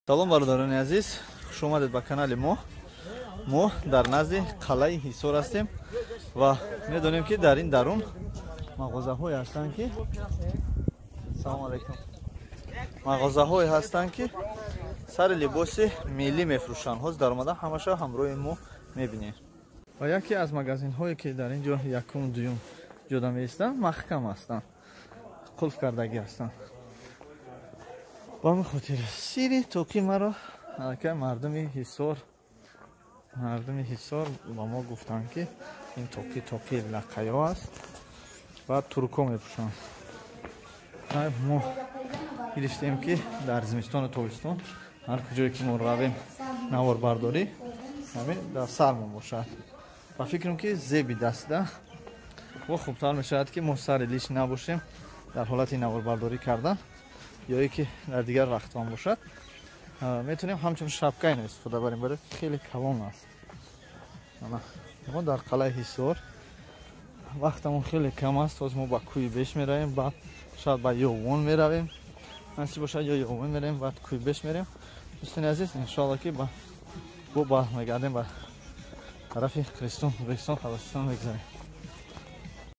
Салом, бародарони азиз, хуш омадед ба канали мо. Мо дар назди қалъаи Ҳисор ҳастем ва медонем, ки дар ин дарун мағозаҳое ҳастанд, ки, салом алайкум, мағозаҳое ҳастанд, ки сари либоси миллӣ мефурӯшанд. Ҳозир даромада ҳамаша ҳамроҳи мо мебинем. Ва яке аз магазинҳое, ки дар ин ҷо якум, дуюм ҷода меистанд, маҳкам ҳастанд, қулф кардагӣ ҳастанд. Ба ҳамин хотир сири тоқи маро аллакай мардуми Ҳисор ба мо гуфтанд, ки ин тоқи тоқи лақаё аст ва турко мепӯшанд. Мо гирифтем, ки дар зимистону тобистон ҳар куҷое ки мо равем наворбардорӣ, ҳамин дар сармон бошад. Ба фикрам, ки зеби даста во хубтар мешавад, ки мо сари лиш набошем дар ҳолати наворбардорӣ кардан ё ки дар дигар вақтҳо бошад, метавонем ҳамчун шапка ино истифода барем, барои хеле калон аст. Мо дар қалъаи Ҳисор, вақтамон хеле кам аст. Ҳозир мо ба кӯи Беш меравем, баъд шояд ба Ёвон меравем, насиб бошад, ё Ёвон меравем, баъд кӯи Беш мерем. Дӯстони азиз, иншоалло, ки бо бармегардем, ба тарафи Қирғизистон, Ӯзбекистон, Қазоқистон мегзарем.